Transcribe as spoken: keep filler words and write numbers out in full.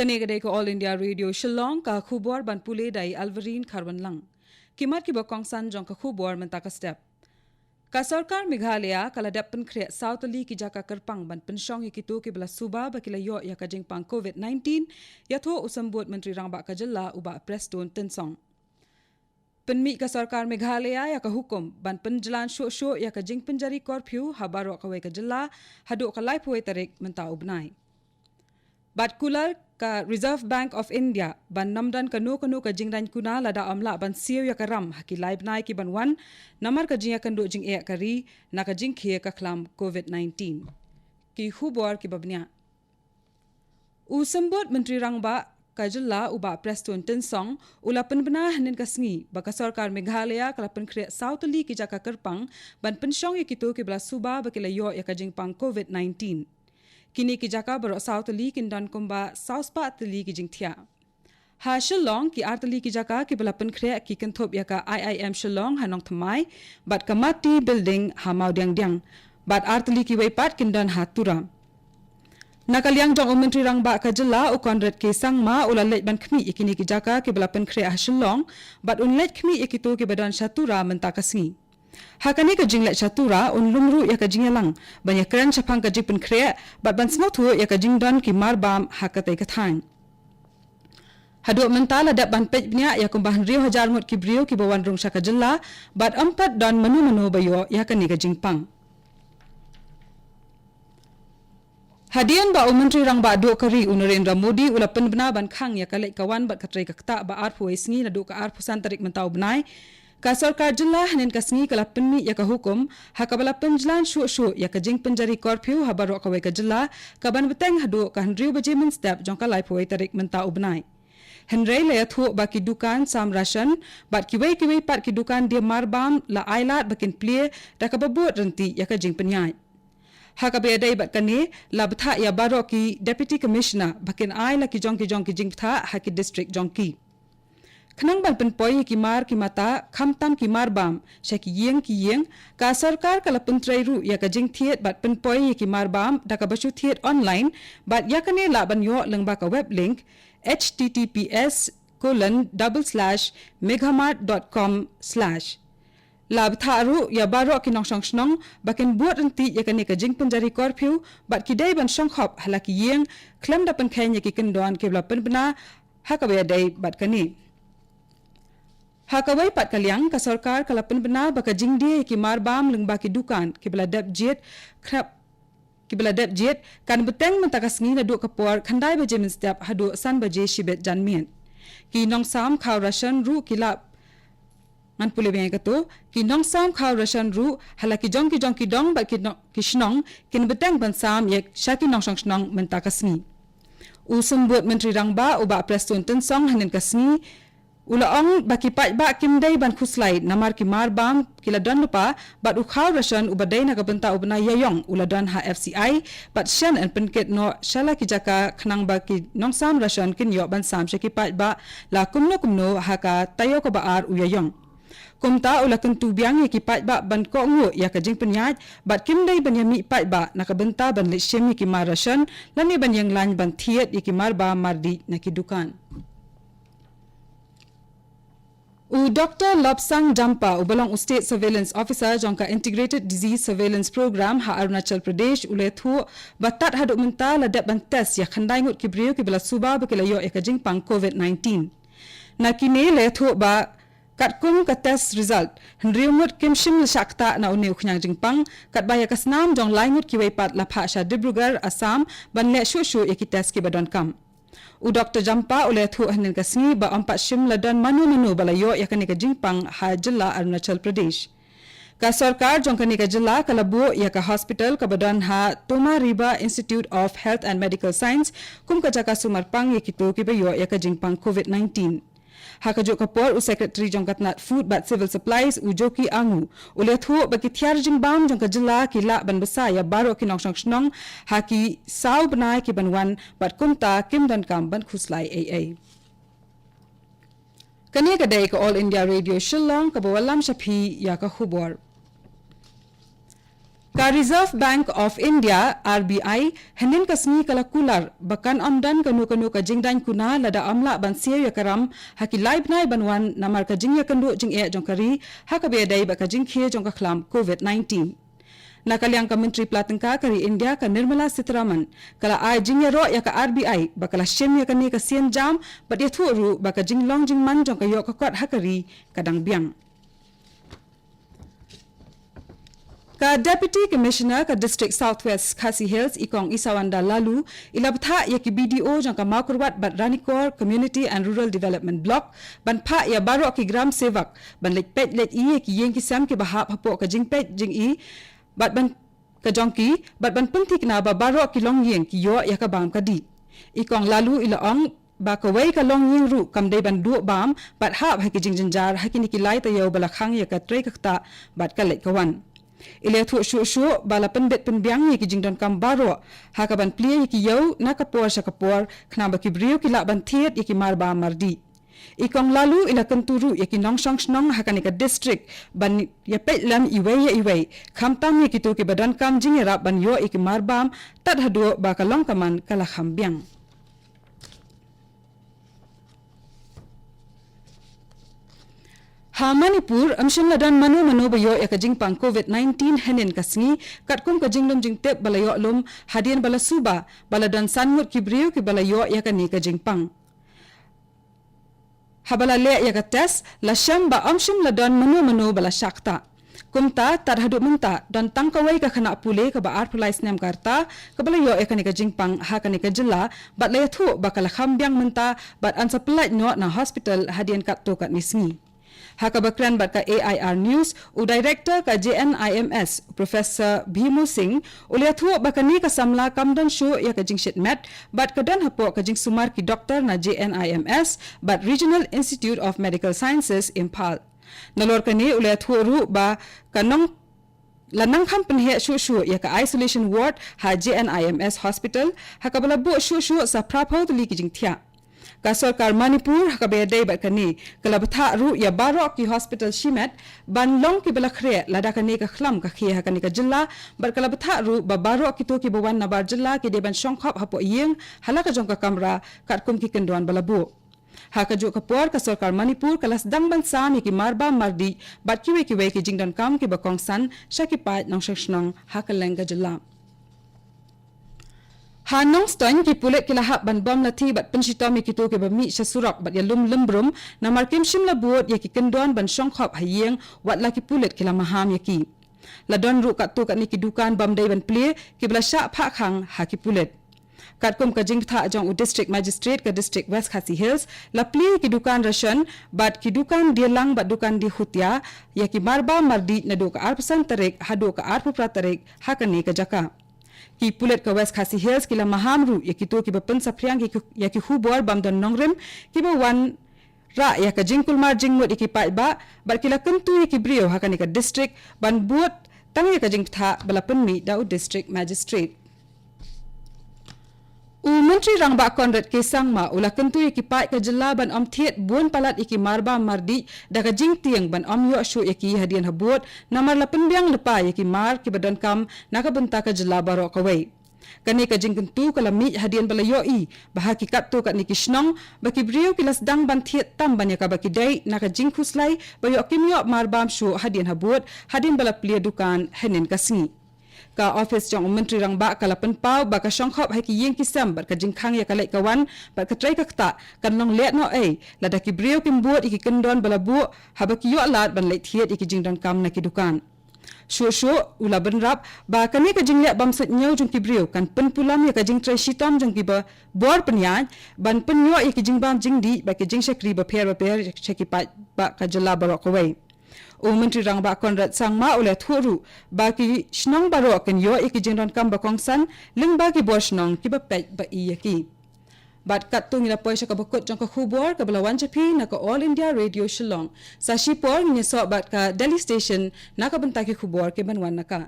Kane ka dei ka All India Radio Shillong, ka khubor ban pule da i Alvarine Kharwanlang. Ki mat kiba kongsan jong ka khubor mynta ka step. Ka sorkar Meghalaya ka la dep pynkhreh saw tylli ki jaka kyrpang ban pynshong ïa kito kiba la suba ba ki la ïoh ïa ka jingpang COVID nineteen, ïathuh u symbud Myntri Rangbah ka jylla u Bah Prestone Tynsong. Pynmih ka sorkar Meghalaya ïa ka hukum ban pynjlan shuh shuh ïa ka jingpynjari curfew ha baroh kawei ka jylla haduh ka laiphew wei tarik mynta u bnai. Bad kular ka Reserve Bank of India ban ym don kano kano ka jingdaiñ kuna lada ym lah ban siew ïa ka ram ha ki lai bnai ki ban wan, namar ka jingïakynduh jingeh ka ri na ka jingkhie ka khlam COVID nineteen. Ki khubor kiba bniah. U symbud Myntri Rangbah ka jylla u Bah Prestone Tynsong u la pynbna hynnin ka sngi ba ka sorkar Meghalaya ka la pynkhreh saw tylli ki jaka kyrpang ban pynshong ïa kito kiba la suba ba ki la ïoh ïa ka jingpang COVID nineteen. Kine ki jaka baroh saw tylli kin don kumba saw spah tylli ki jingthiah. Ha Shillong, ki ar tylli ki jaka kiba la pynkhreh ki kynthup ïa ka I I M Shillong ha Nongthymmai, bad ka Mati Building ha Mawdiangdiang, bad ar tylli kiwei pat kin don ha Tura. Na ka liang jong u Myntri Rangbah ka jylla u Conrad K Sangma u la leit ban khmih ïa kine ki jaka kiba la pynkhreh ha Shillong, bad un leit khmih ïa kito kiba don sha Tura mynta ka sngi. Ha kane ka jingleit sha Tura un lum ruh ïa ka jingïalang ban ïakren shaphang ka jingpynkhreh bad ban sngewthuh ïa ka jingdon ki marbam ha katei ka thaiñ. Haduh mynta la dep ban peit bniah ïa kumba hynriew hajar ngut ki briew kiba wan rung sha ka jylla, bad ym pat don mano mano ba ïoh ïa kane ka jingpang. Hadien ba u Myntri Rangbah duh ka ri u Narendra Modi u la pynbna ban khang ïa ka leit ka wan bad ka trei ka ktah ba arphew wei sngi naduh ka arphew san tarik mynta u bnai, ka sorkar jylla hynnin ka sngi ka la pynmih ïa ka hukum ha kaba la pynjlan shuh shuh ïa ka jingpynjari curfew ha baroh kawei ka jylla, kaban bteng haduh ka hynriew baje mynstep jong ka laiphew wei tarik mynta u bnai. Hynrei la ïathuh ba ki dukan sam ration bad kiwei kiwei pat ki dukan die marbam la ailad ba kin plie da kaba bud ryntih ïa ka jingpynïaid. Ha kaba ïadei bad kane, la bthah ïa baroh ki Deputy Commissioner ba kin ai la ki jong ki jong ki jingbthah ha ki district jong ki. Khnang ban pynpoi ïa ki mar ki mata, khamtam ki marbam sha ki ïing ki ïing, ka sorkar ka la pyntrei ruh ïa ka jingthied bad pynpoi ïa ki marbam da kaba shu thied online, bad ïa kane lah ban ïoh lyngba ka web link H T T P S colon double slash meghamart dot com slash. La bthah ruh ïa baroh ki nongshong shnong ba kin bud ryntih ïa kane ka jingpynjari curfew bad ki dei ban shongkhop ha la ki ïing khlem da pynkheiñ ïa ki kyndon kiba la pynbna ha kaba ïadei bad kane. Ha kawei pat ka liang, ka sorkar ka la pynbna ba ka jingdie ïa ki marbam lyngba ki dukan kiba la dep jied khlem kiba la dep jied kan bteng mynta ka sngi naduh ka por khyndai baje mynstep haduh san baje shibit janmiet. Ki nongsam khaw ration ruh ki la, ngan pule biang ïa kato, ki nongsam khaw ration ruh ha la ki jong ki jong ki dong bad ki no-, ki shnong kin bteng ban sam ïa sha ki nongshong shnong mynta ka sngi. U symbud Myntri Rangbah u Bah Prestone Tynsong hynnin ka sngi u la ong ba ki paidbah kim dei ban khuslai namar ki marbam ki la don lypa, bad u khaw ration uba dei na ka bynta u bnai ïaïong u la don ha F C I, bad shen yn pynkit noh sha la ki jaka khnang ba ki nongsam ration kin ïoh ban sam sha ki paidbah la kumno kumno ha ka taïew kaba ar u ïaïong. Kumta u la kyntu biang ïa ki paidbah ban kohnguh ïa ka jingpynïaid bad kim dei ban ïamih paidbah na ka bynta ban leit shim ïa ki mar ration lane ban ïeng lain ban thied ïa ki marbam mardih na ki dukan. U Doktor Lobsang Jampa, uba long u State Surveillance Officer jong ka Integrated Disease Surveillance Program ha Arunachal Pradesh, u la ïathuh ba tad haduh mynta la dep ban test ïa khyndai ngut ki briew kiba la suba ba ki la ïoh ïa ka jingpang COVID nineteen. Na kine la ïathuh ba katkum ka test result, hynriew ngut kim shym la shah ktah na une u khñiang jingpang, katba ïa ka snam jong lai ngut kiwei pat la phah sha Dibrugarh, Assam, ban leh shuh shuh ïa ki test kiba donkam. U Doktor Jampa u la ïathuh hynnin ka sngi ba ym pat shym la don mano mano ba la ïoh ïa kane ka jingpang ha jylla Arunachal Pradesh. Ka sorkar jong kane ka jylla ka la buh ïa ka hospital kaba don ha Toma Riba Institute of Health and Medical Science kum ka jaka sumar pang ïa kito kiba ïoh ïa ka jingpang COVID nineteen. Ha kajuh ka por, u Secretary jong ka tnat Food bad Civil Supplies, u Joki Angu, u la ïathuh ba ki thiar jingbam jong ka jylla ki lah ban bsa ïa baroh ki nongshong shnong ha ki saw bnai ki ban wan, bad kumta kim donkam ban khuslai ei ei. Kane ka dei ka All India Radio Shillong kaba wallam sha phi ïa ka khubor. Ka Reserve Bank of India, R B I, hynnin ka sngi ka la kular ba kan ym don kano kano ka jingdaiñ kuna lada ym lah ban siew ïa ka ram ha ki lai bnai ban wan namar ka jingïakynduh jingeh jong ka ri ha kaba ïadei bad ka jingkhie jong ka khlam COVID nineteen. Na ka liang ka Myntri Pla Tyngka ka ri India ka Nirmala Sitharaman ka la ai jingïaroh ïa ka R B I ba ka la shim ïa kane ka sienjam bad ïathuh ruh ba ka jinglong jingman jong ka ïoh ka kot ha ka ri ka dang biang. Ka Deputy Commissioner ka District South West Khasi Hills, i Kong Isawanda Laloo, i la bthah ïa ki B D O jong ka Mawkyrwat bad Ranikor Community and Rural Development Block ban phah ïa baroh ki Gram Sevak ban leit peit leit i ïa ki ïing ki sem kiba hap hapoh ka jingpeit jong i bad ban ka jong ki bad ban pynthikna ba baroh ki longïing ki ïoh ïa ka bam ka dih. I Kong Laloo i la ong ba kawei ka longïing ruh kam dei ban duh bam bad hap ha ki jingjynjar ha kine ki lai taïew ba la khang ïa ka trei ka ktah bad ka leit ka wan. I la ïathuh shuh shuh ba la pynbit pynbiang ïa ki jingdonkam baroh ha ka ban plie ïa ki ïew na ka por sha ka por khnang ba ki briew ki lah ban thied ïa ki mar bam mar dih. I Kong Laloo i la kyntu ruh ïa ki nongshong shnong ha kane ka district ban ïa peit lem iwei ïa iwei, khamtam ïa kito kiba donkam jingïarap ban ïoh ïa ki mar bam tad haduh ba ka long ka man ka la kham biang. Ha Manipur, ym shym la don mano mano ba ïoh ïa ka jingpang COVID nineteen hynnin ka sngi, katkum ka jinglum jingtip ba la ïoh lum hadien ba la suba ba la don san ngut ki briew kiba la ïoh ïa kane ka jingpang. Haba la leh ïa ka test, la shem ba ym shym la don mano mano ba la shah ktah. Kumta, tad haduh mynta, don tang kawei ka khynnah pule kaba arphew lai snem ka rta, kaba la ïoh ïa kane ka jingpang ha kane ka jylla, bad la ïathuh ba ka la kham biang mynta bad yn sa pyllait noh na hospital hadien katto katne sngi. Ha kaba kren bad ka A I R News, u Director ka J N I M S, Professor Bhimu Singh, u la ïathuh ba kane ka samla kam don shuh ïa ka jingshit met bad ka don hapoh ka jingsumar ki doktor na J N I M S bad Regional Institute of Medical Sciences, Imphal. Nalor kane, u la ïathuh ruh ba ka nong la nang kham pynheh shuh shuh ïa ka isolation ward ha J N I M S Hospital, ha kaba la buh shuh shuh sa phra phew tylli ki jingthiah. Ka sorkar Manipur ha kaba ïadei bad kane ka la bthah ruh ïa baroh ki hospital shimet ban long kiba la khreh lada kane ka khlam ka khie ha kane ka jylla, bad ka la bthah ruh ba baroh kito kiba wan nabar jylla ki dei ban shongkhop hapoh ïing ha la ka jong ka kamra katkum ki kyndon ba la buh. Ha kajuh ka por, ka sorkar Manipur ka la sdang ban sam ïa ki mar bam mar dih bad kiwei kiwei ki jingdonkam kiba kongsan sha ki paid nongshong shnong ha kylleng ka jylla. Ha Nongstoiñ, ki pulit ki la hap ban bom lathi bad pynshitom ïa kito kiba mih sha surok bad ïalum lymbrum namar kim shym la bud ïa ki kyndon ban shongkhop ha ïing, wat la ki pulit ki la maham ïa ki. La don ruh katto katne ki dukan bym dei ban plie kiba la shah phah khang ha ki pulit. Katkum ka jingbthah jong u District Magistrate ka District West Khasi Hills, la plie ki dukan ration bad ki dukan die lang bad dukan die khutia ïa ki mar bam mar dih naduh ka arphew san tarik haduh ka arphew phra tarik ha kane ka jaka. Ki pulit ka West Khasi Hills ki la maham ruh ïa kito kiba pynsaphriang ïa ki, ïa ki khubor bym don nongrim kiba wanrah ïa ka jingkulmar jingmut ïa ki paidbah, bad ki la kyntu ïa ki briew ha kane ka district ban bud tang ïa ka jingbthah ba la pynmih da u District Magistrate. U Myntri Rangbah Conrad K Sangma u la kyntu ïa ki paid ka jylla ban ym thied bun palat ïa ki mar bam mar dih da ka jingtieng ban ym ïoh shuh ïa ki hadien habud, namar la pynbiang lypa ïa ki mar kiba donkam na ka bynta ka jylla baroh kawei. Kane ka jingkyntu ka la mih hadien ba la ïohi ba ha ki katto katne ki shnong ba ki briew ki la sdang ban thied tam ban ïa kaba ki dei na ka jingkhuslai ba ïoh kim ïoh mar bam shuh hadien habud, hadien ba la plie dukan hynnin ka sngi. Ka ophis jong u Myntri Rangbah ka la pynpaw ba ka shongkhop ha ki ïing ki sem bad ka jingkhang ïa ka leit ka wan bad ka trei ka ktah kan long leh noh ei lada ki briew kim bud ïa ki kyndon ba la buh haba ki ïoh lad ban leit thied ïa ki jingdonkam na ki dukan. Shuh shuh u la bynrap ba kane ka jingleh bym suidñiew jong ki briew kan pynpulam ïa ka jingtrei shitom jong kiba bor pynïaid ban pynïoh ïa ki jingbam jingdih bad ki jingshakri bapher bapher sha ki paidbah ka jylla baroh kawei. U Myntri Rangbah Conrad Sangma u la ïathuh ruh ba ki shnong baroh kin ïoh ïa ki jingdonkam ba kongsan lyngba ki bor shnong kiba peit ba ïa ki. Bad katto ngi la poi sha kaba kut jong ka khubor kaba la wan sha phi na ka All India Radio Shillong. Sa shipor ngin ïasoh bad ka Delhi Station na ka bynta ki khubor kiban wan na ka